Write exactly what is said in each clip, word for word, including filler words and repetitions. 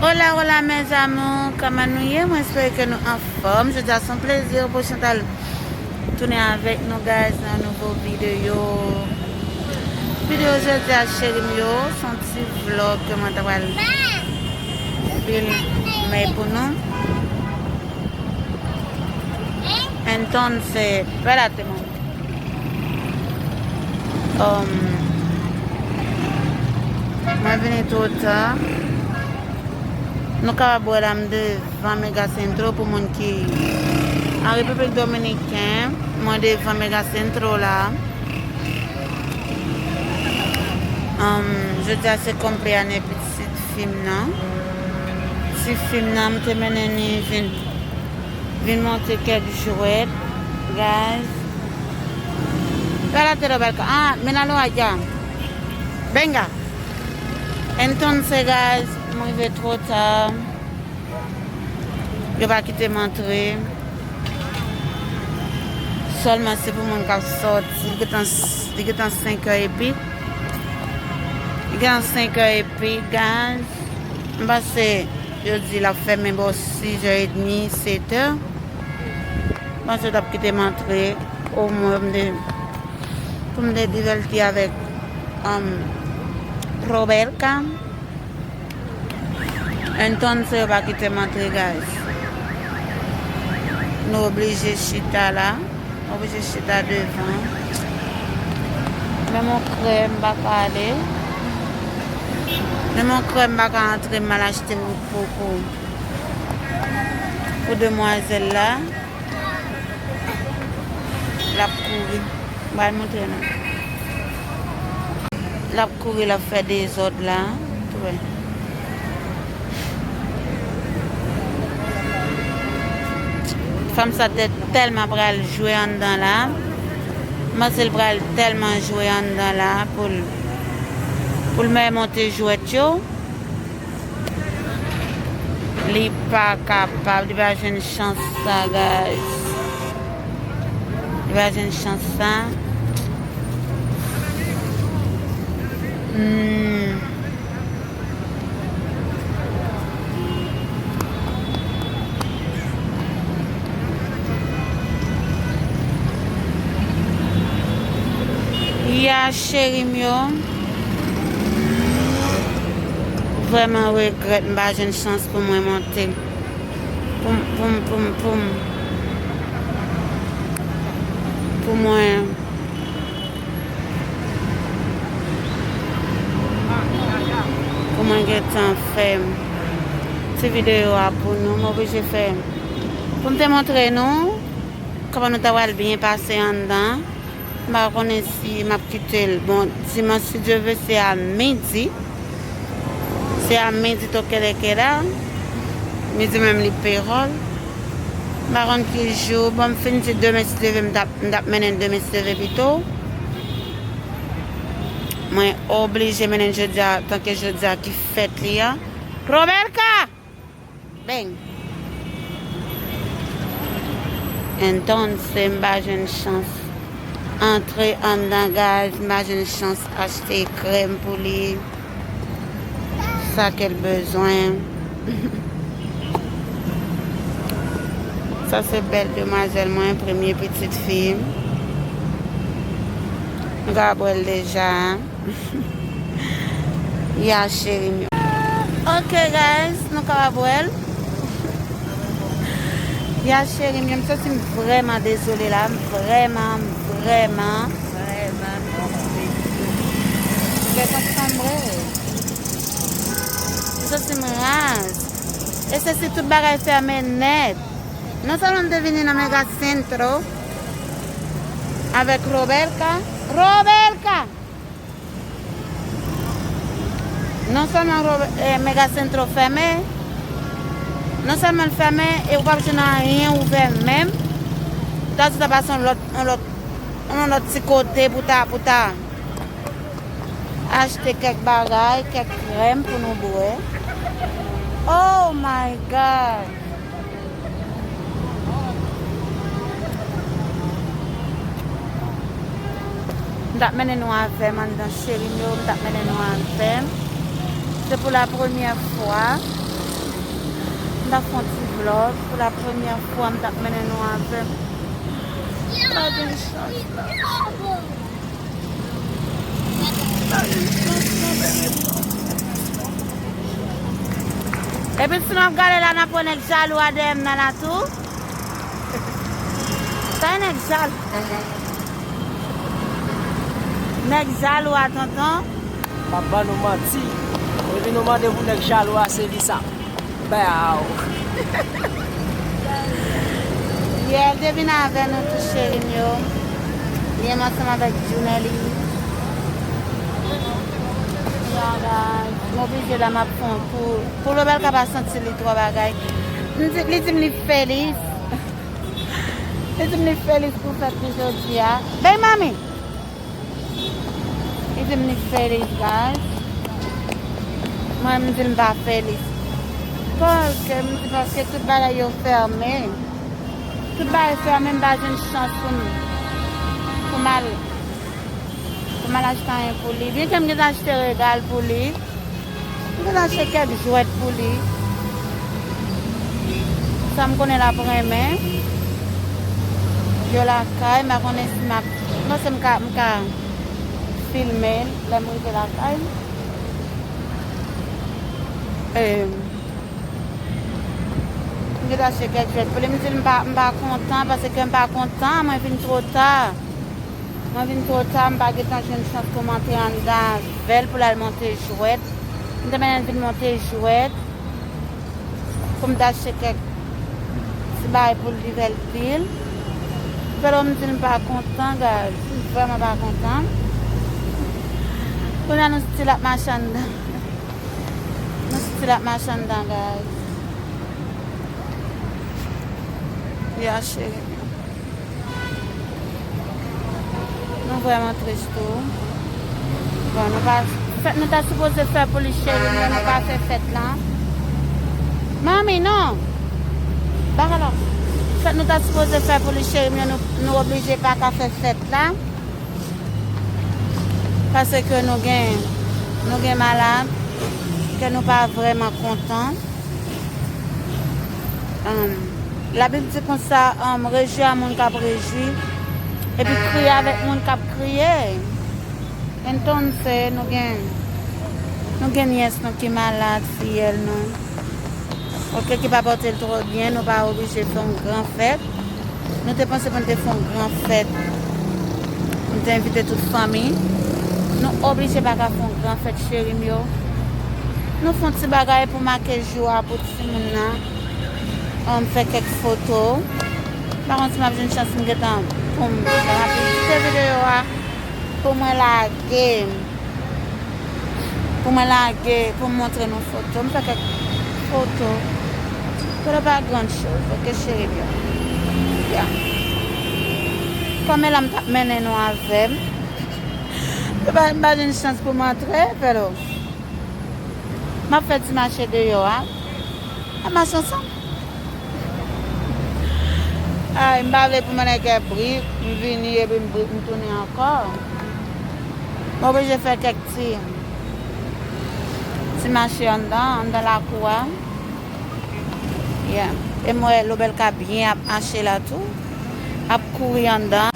Hola, hola, mes amours, kòman nou ye? Mwen espere ke nou anfòm. Jodi a se yon plezi pou Chantal tounen avèk nou, guys, nan yon nouvo videyo. Videyo jodi a, cheri m yo, se yon ti vlog ke mwen ta pral filme pou nou. Entonces, espérate, mami. Um, mwen vini twò ta. Nou kapab wè la, m devan Mega Centro pou moun ki an Repiblik Dominiken. Mwen devan Mega Centro la. Um, jodi a se konpleane pitit fi m nan. Ti fi m nan, m te mennen li vin, vin monte kèk jwèt, guys. Espérate, Roberto. Ah, míralo allá. Venga. Entonces, guys, m rive twò ta. Yo pa kite m antre. Sèlman se pou moun k ap sòti. Li gentan, li gentan senk è epi. Li gentan senk è epi, guys. M panse yo di l ap fèmen bò sis è edmi, sèt è. M panse yo t ap kite m antre. Omwen m te, pou m te divèti avèk, um, Roberta. Entonces yo pa kite m antre, guys. Nou oblije chita la. Nou oblije chita devan. Men mon krè m pa ka ale. Men mon krè m pa ka antre, m al achte pou, pou, pou, pou demwazèl la. L ap kouri. M pral montre nou. L ap kouri, l ap fè dezòd la. Tou wè. Fanm sa te tèlman pral jwe anndan la. M panse l pral tèlman jwe anndan la pou l, pou l mè monte jwèt yo. Li pa kapab, li pa jwenn chans sa, guys. Li pa jwenn chans sa. Hmm. Ya, cheri m yo. Vrèman regrèt m pa jwenn chans pou mwen monte. Pou m, pou m, pou m, pou m, pou mwen, pou mwen gentan fè ti videyo a pou nou, m oblije fè pou m te montre nou kòman nou ta pral byen pase anndan. M pa konnen si m ap kite l. Bon, dimanch, si Dye vle, se a midi. Se a midi tokeleke la. Midi menm li peyòl. M pa konn ki jou. Bon, m fin di demen, si Dye vle, m t ap, m t ap mennen l demen, si Dye vle, pito. Mwen oblije mennen l jodi a, tanke jodi a ki fèt li a. Roberta! Bang! Entonces, m pa jwenn chans antre anndan, guys. M pa jwenn chans achte krèm pou li. Sa ke l bezwen. Sa se bèl demwazèl mwen, premye pitit fi m. M ka bwè l deja. Ya, cheri m yo. Ok, guys, nou kapab wè l. Ya, cheri m yo, m santi m vrèman dezole la. M vrèman, m vrèman, vrèman tonbe. M fè kont sanbre. M santi m raz. E se si tout bagay fèmen nèt. Non sèlman m te vini nan Mega Centro avèk Robelka. Robelka! Non sèlman Robe-, eh, Mega Centro fèmen, non sèlman l fèmen, e ou p ap jwenn anyen ouvè menm. Ou ta di w ta pase yon lòt, yon lòt, yon lòt ti kote pou ta, pou ta achte kèk bagay, kèk krèm pou nou bwè. Oh my God! M t ap mennen nou avè m anndan, cheri m yo, m t ap mennen nou avè m. Se pou la premyè fwa. T ap fè yon ti vlòg pou la premyè fwa m t ap mennen nou avè m. Pa gen chans la. Pa gen chans la, bebe. Epi si n ap gade la, n ap wè nèg jalou a dèyè m nan la tou. Sa e nèg jalou. Nèg jalou a tonton. M ap ban nou manti. Epi nou mande pou nèg jalou a se li sa. Bow. Yeah, te vin avè nou tou cheri m yo. Li menm ansanm avèk Junelly. Yeah, guys. M oblije la m ap fè yon kou. Pou Lobel ka pa santi li twò bagay. M di, li di m li felis. Li di m li felis pou fèt li jodi a. Bay mami! Li di m li felis, guys. Mwen, m di l m pa felis. Paske, m di paske tout bagay yo fèmen. Tout bagay fèmen, m pa jwenn chans pou m, pou m al, pou m al achte anyen pou li. Byenke m gentan achte regal pou li. M vin achte kèk jwèt pou li. Sa m konnen l ap renmen. Yo lakay, m pa konnen si m ap, m panse m ka, m ka filme l lè m rive lakay. E, m vin achte kèk jwèt pou li. M di l m pa, m pa kontan, paske m pa kontan, mwen vin twò ta. Mwen vin twò ta, m pa gentan jwenn chans pou m antre anndan avè l pou l al monte jwèt. M te mennen l vin monte jwèt pou m t achte kèk ti bagay pou l divèti l. Pero m di l m pa kontan, guys. M vrèman pa kontan. Kounye a nou still ap mache anndan. Nou still ap mache anndan, guys. Ya, cheri. Nou vrèman tris tou. Bon, nou pa, fèt nou ta sipoze fè pou li cheri m yo, nou pa fè fèt la. Mami, non. Bagay la. Fèt nou ta sipoze fè pou li cheri m yo, nou, nou oblije pa ka fè fèt la. Paske nou gen, nou gen malad, ke nou pa vrèman kontan. Um, Labib di konsa, um, rejwi a moun k ap rejwi, epi kriye avèk moun k ap kriye. Entonse, nou gen, nou gen nyès nou ki malad, fiyèl nou. Oke, ki pa pòte l twò byen, nou pa oblije fè yon gran fèt. Nou te panse pou n te fè yon gran fèt. Nou te envite tout fanmi. Nou oblije pa ka fè yon gran fèt, cheri m yo. Nou fè yon ti bagay pou make jou a pou timoun nan. An, m fè kèk foto. Pa konn si m ap jwenn chans m gentan pou m rapidite videyo a pou mwen lage. Pou mwen lage, pou m montre nou foto. M fè kèk foto. Foto pa gran choz, oke, cheri m yo. Ya. Kòm e la m t ap mennen nou avè m. M pa, m pa jwenn chans pou m antre, pero. M ap fè ti mache deyò a. N ap mache ansanm. Ay, m pa vle pou m annik brik, m vini epi m brik, m tounen ankò. M oblije fè kèk ti, ti mache anndan, anndan lakou a. Yeah. E m wè Lobel ka byen ap mache la tou. Ap kouri anndan.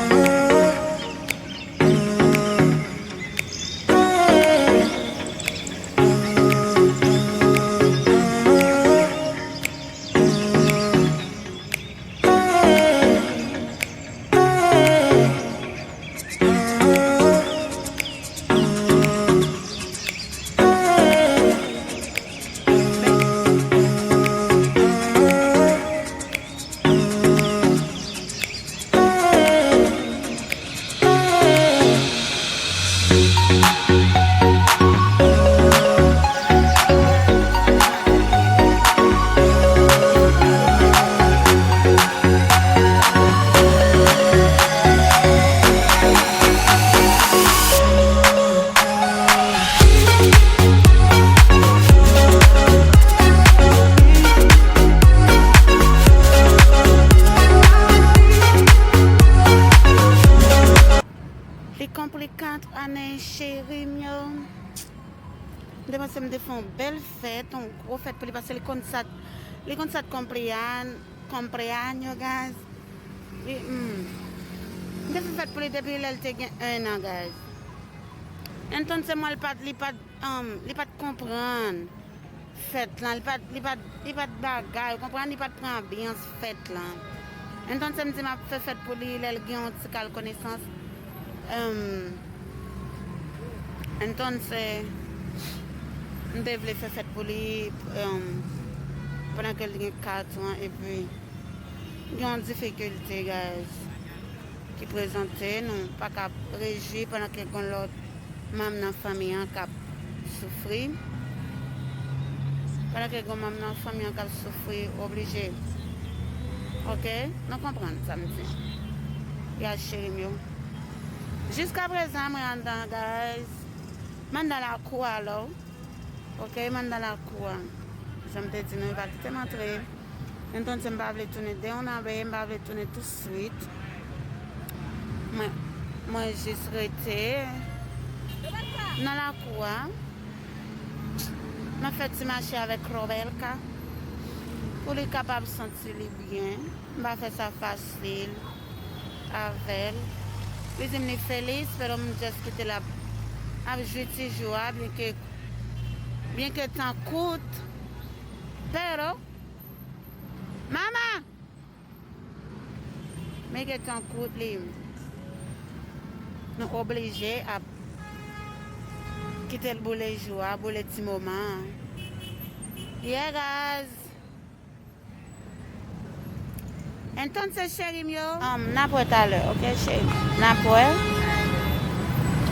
Li konpli kat ane, cheri m yo. M te panse m te fè yon bèl fèt, yon gwo fèt pou li, paske li konn sa, Li konn sot konpreyan, konpreyan yo, guys. Li, hmm. M te fè fèt pou li depi lè l te gen enn an, guys. Entonces, mwen, li pa t, li pa t, um, li pa t konprann fèt lan. Li pa t, li pa t, li pa t bagay, ou konprann? Li pa t pran anbyans fèt lan. Entonces, m di m ap fè fèt pou li, lè l gen yon ti kal konesans. Um, entonces, m te vle fè fèt pou li, um, pandan ke l gen kat an, epi gen yon difikilte, guys, ki prezante, nou pa ka rejwi pandan ke gen lòt manm nan fanmi an k ap soufri. Pandan ke gen manm nan fanmi an k ap soufri, oblije. Oke? Nou konprann sa m di. Ya, cheri m yo. Jiskaprezan, mwen anndan, guys. M anndan lakou a la. Oke, m anndan lakou a. Jan m te di nou, yo pa kite m antre. Entonces, m pa vle tounen de yon nan veye, m pa vle tounen touswit. Mwen, mwen jis rete nan lakou a. M ap fè ti mache avèk Robelka pou li kapab santi li byen. M pa fè sa fasil avè l. Li di m li felis, pero m just kite l ap, ap jwi ti jou a, byenke, byenke tan kout. Pero, mama! Byenke tan kout li, nou oblije ap kite l boule jou a, boule ti moman an. Yeah, guys. Entonces, cheri m yo, um, n ap wè talè, oke, cheri m? N ap wè.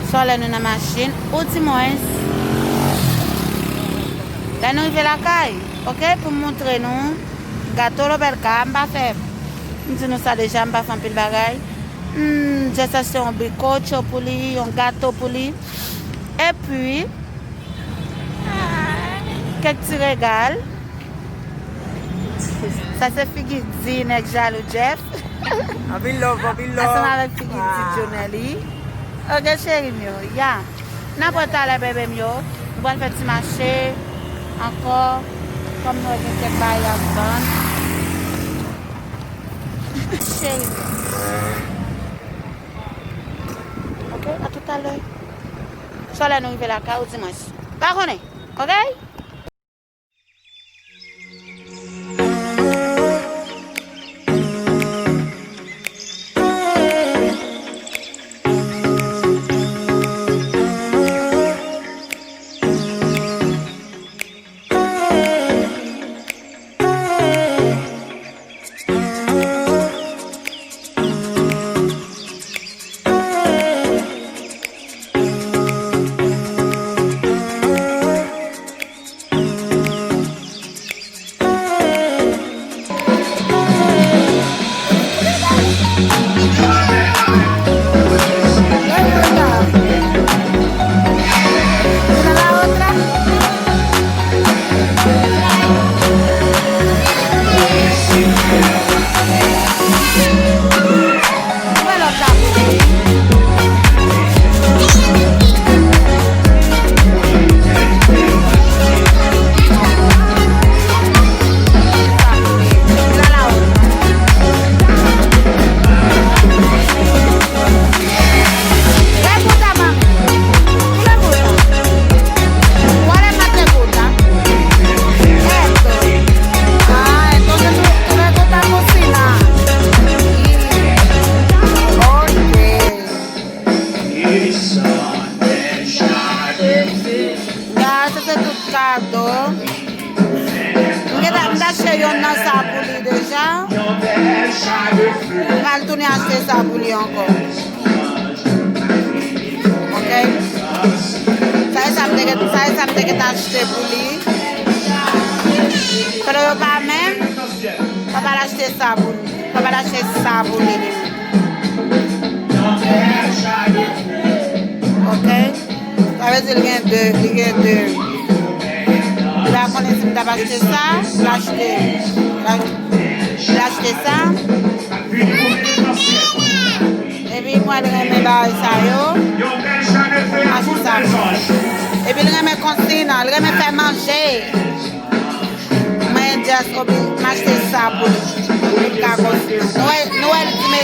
Swa lè nou nan machin, ou di mwen, lè nou rive lakay, oke, pou m montre nou gato Robelka, m pa fè, m di nou sa deja, m pa fè anpil bagay. M just achte yon bikocho pou li, yon gato pou li. Epi, kèk ti regal. Sa se figi di nèg jalou Jeff. Anpil love, anpil love. Ansanm avèk figi di Jonelly. Oke, cheri m yo, ya. N ap wè talè, bebe m yo. Nou pral fè ti mache ankò. Kòm nou wè gen kèk bagay ap vann. Cheri m yo. Oke, a toutalè. Swa lè nou rive lakay ou di mwen. Pa konnen. Oke? Guys, se te tout kado. M gentan, m t achte yonn nan sa pou li deja. M pral tounen achte sa pou li ankò. Oke? Sa e sa m te gen, sa e sa m te gentan achte pou li. Kote yo pa menm, papa l achte sa pou li. Papa l achte sa pou li, li menm. Oke? Sa vle di l gen de, li gen de. Li pa konnen si m t ap achte sa, l achte, l achte sa. Epi mwen, l renmen bagay sa yo. Achte sa. Epi l renmen konsina, l renmen fè manje. Mwen, Just obi m achte sa pou li, pou li ka konfime. Nou wè, nou wè li di m